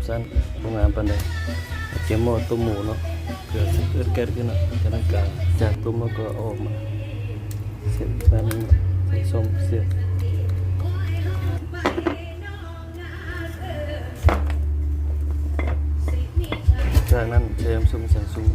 ຊັ້ນບໍ່ງາມປານໃດ. ກຽມໝໍ້ຕົ້ມໝູເນາະ ເພື່ອຊິເປີດແກັດຂຶ້ນເນາະ. ຈາກນັ້ນກະຈາກຕົ້ມແລ້ວກໍເອົາອອກມາ ເສຍບໄປນັ້ນເນາະ ໃສ່ຊ່ອງເສຍບ. ຈາກນັ້ນໃສ່ນ້ຳສົ້ມແສນສູງ.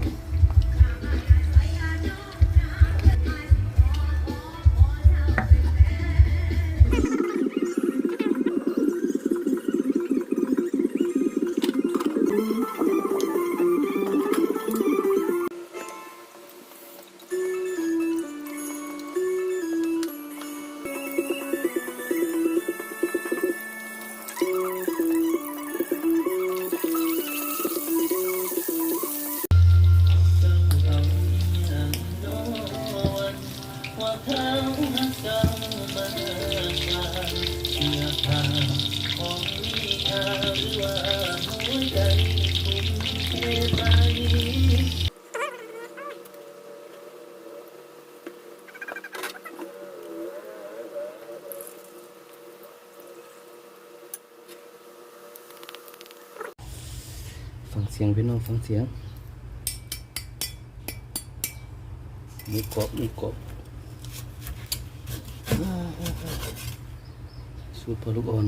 ຟັງສຽງ ພີ່ນ້ອງ ຟັງສຽງ. ໝູກອບ ໝູກອບ ສູດພໍ່ລູກອ່ອນ.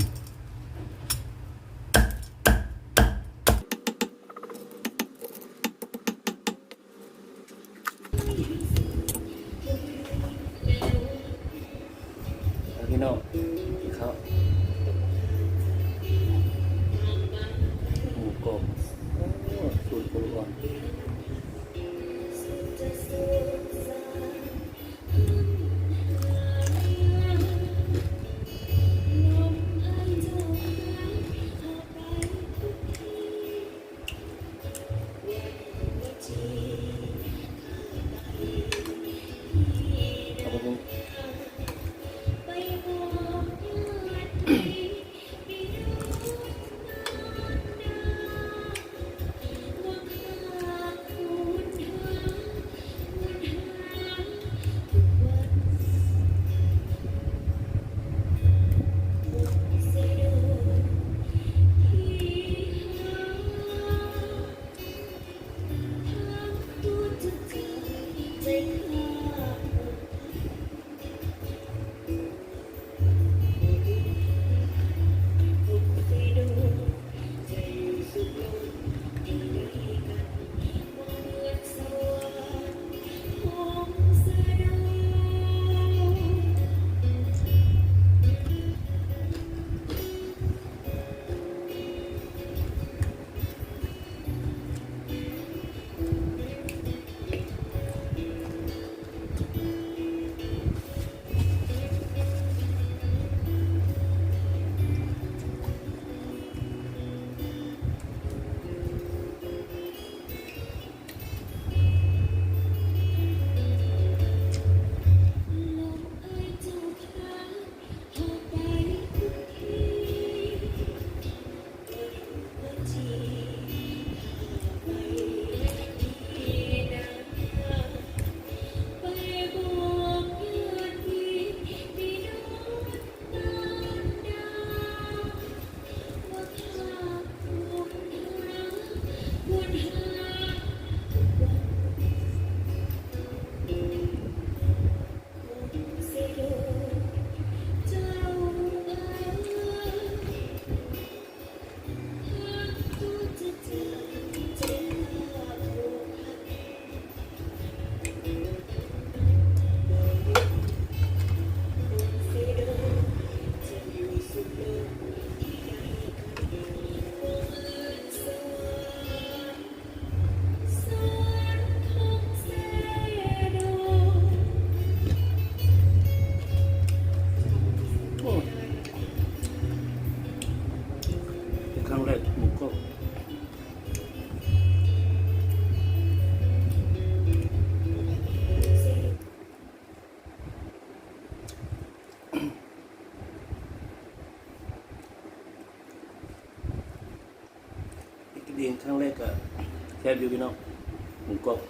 ພີ່ນ້ອງ ກິນເຂົ້າ ໝູກອບ ໂອ້ ສູດຄົນກ່ອນ. ໂອ້ ເປັນຄັ້ງແລກໝູກອບ. ກິນເອງຄັ້ງແລກກະແຊບຢູ່ພີ່ນ້ອງ ໝູກອບ. ເ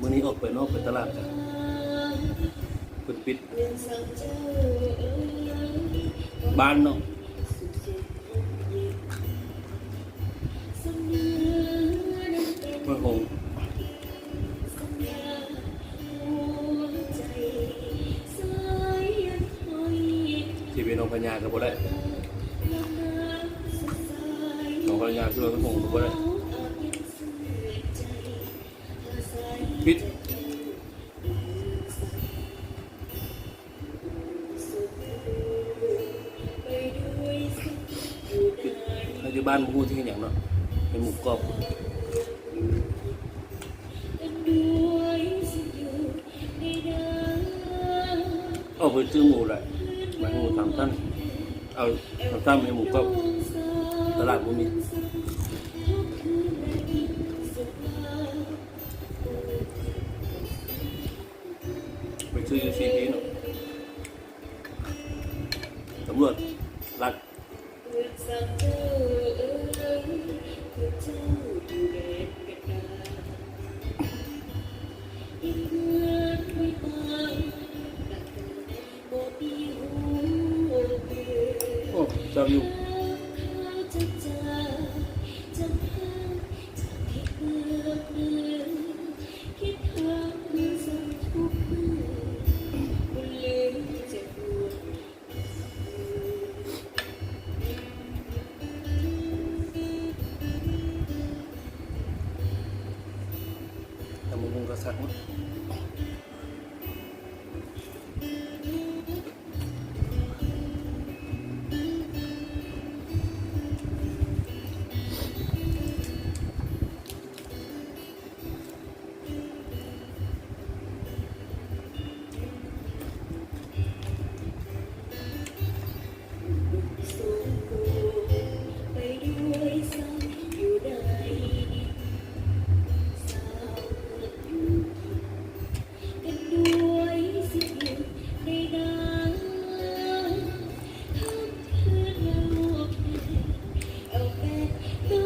ມື້ນີ້ອອກໄປນອກໄປຕະຫຼາດກະເພິ່ນປິດບ້ານເນາະ ເມືອງຫົງ ຊິໄປໜອງພະຍາກະບໍ່ໄດ້ ໜອງພະຍາຄືວ່າເມືອງຫົງກະບໍ່ໄດ້ ປິດ. ເຮົາຢູ່ບ້ານບໍ່ຮູ້ຊິເຮັດຫຍັງເນາະ ເຮັດໝູກອບ ອອກໄປຊື້ໝູແຫຼະ ໄປໝູສາມຊັ້ນ ເອົາສາມຊັ້ນ ເຮັດໝູກອບ ຕະຫຼາດບໍ່ມີ. ໄປຊື້ຢູ່ຊີພີເນາະ ຕຳຫຼວດລັດ ໂອ້ ແຊບຢູ່. ຕຳບັກຫຸ່ງກະແຊບເນາ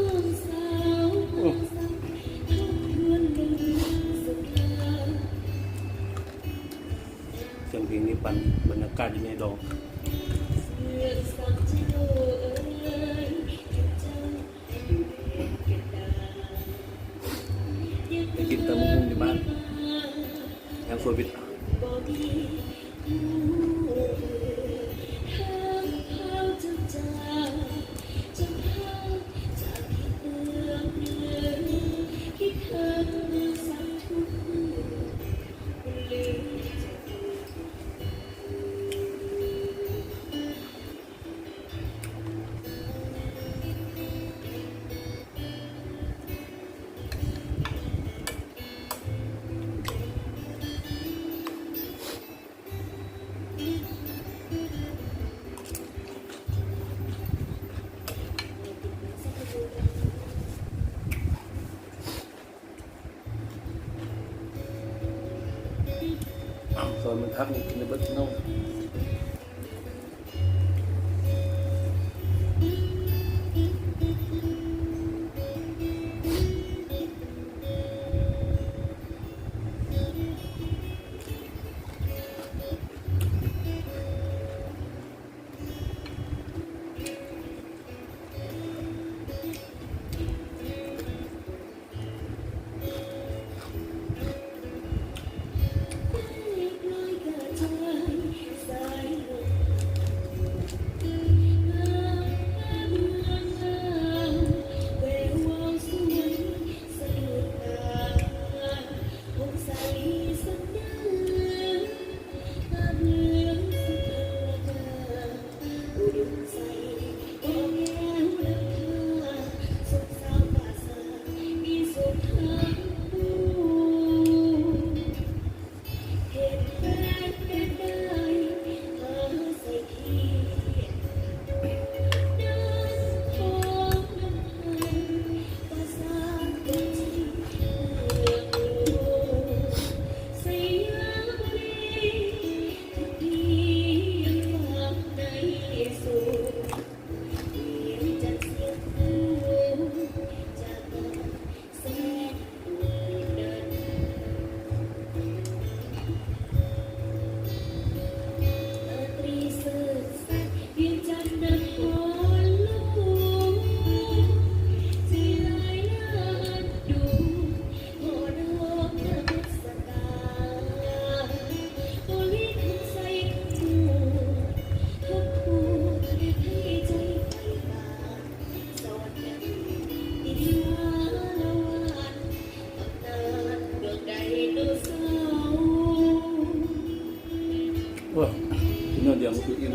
ະ. ສຽງເພງນີ້ປັ່ນບັນຍາກາດຢູ່ໃນດອງ. ໄປກິນຕຳບັກຫຸ່ງຢູ່ບ້ານ ຍາມໂຄວິດ. ອ້າວ ຊອຍມັນຄັກນີ້ກິນໄດ້ເບິດພີ່ນ້ອງ. ໄດ້ປ່ອຍກະຈາຍ ໂອ້ຍ ກິນໜ້ອຍດຽວມັນຄືອີ່ມ.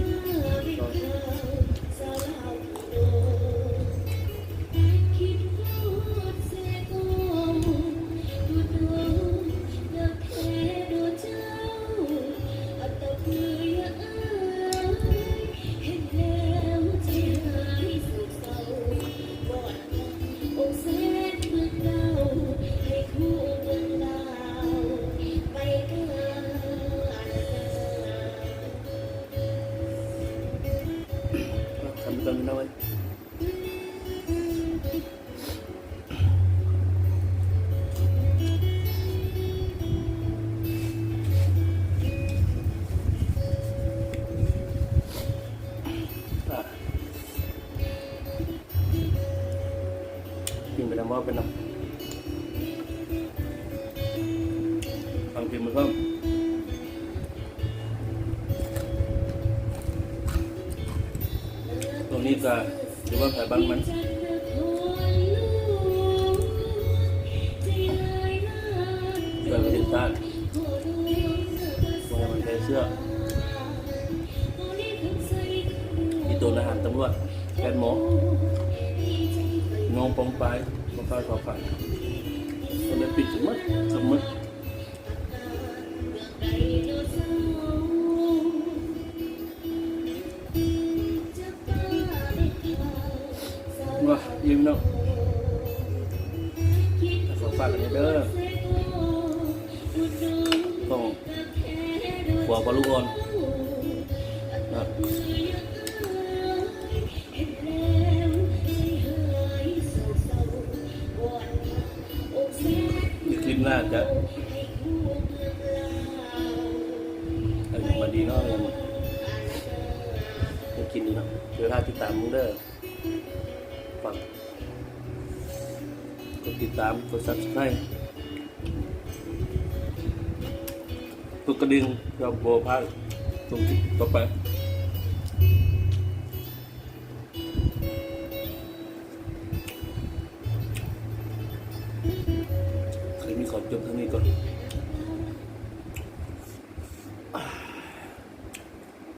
ກິນໄປນຳ ເວົ້າໄປນຳ ຟັງເພງໄປພ້ອມ. ໂຕນີ້ກະ ຫຼືວ່າໄຜບ້ານມັນ ເພື່ອປະເທດຊາດ ບໍ່ໃຫ້ມັນແຜ່ເຊື້ອ. ອີ່ໂຕນາຫານຕຳຫຼວດ ແປດໂມງ ໂມງປອງປາຍ ບໍ່ຂາຍ ເຂົາຂາຍ ເພິ່ນໄດ້ປິດໝົດ ເກືອບໝົດ. ວ້າ ອີ່ມເນາະ ຂໍຝາກອັນນີ້ເດີ ຂອງຄົວພໍ່ລູກອ່ອນເນາະ. ໃນຄລິບໜ້າຈະເອົາຫຍັງມາດີເນາະ ຍັງມາກິນດີເນາະ ເດີ ຖ້າຕິດຕາມເບິ່ງເດີ. ຝາກກົດຕິດຕາມ ກົດ Subscribe ກົດກະດິ່ງ ເພື່ອບໍ່ພາດ ຊົມຄລິບຕໍ່ໄປ. ຄລິບນີ້ຂໍຈົບເທົ່ານີ້ກ່ອນ.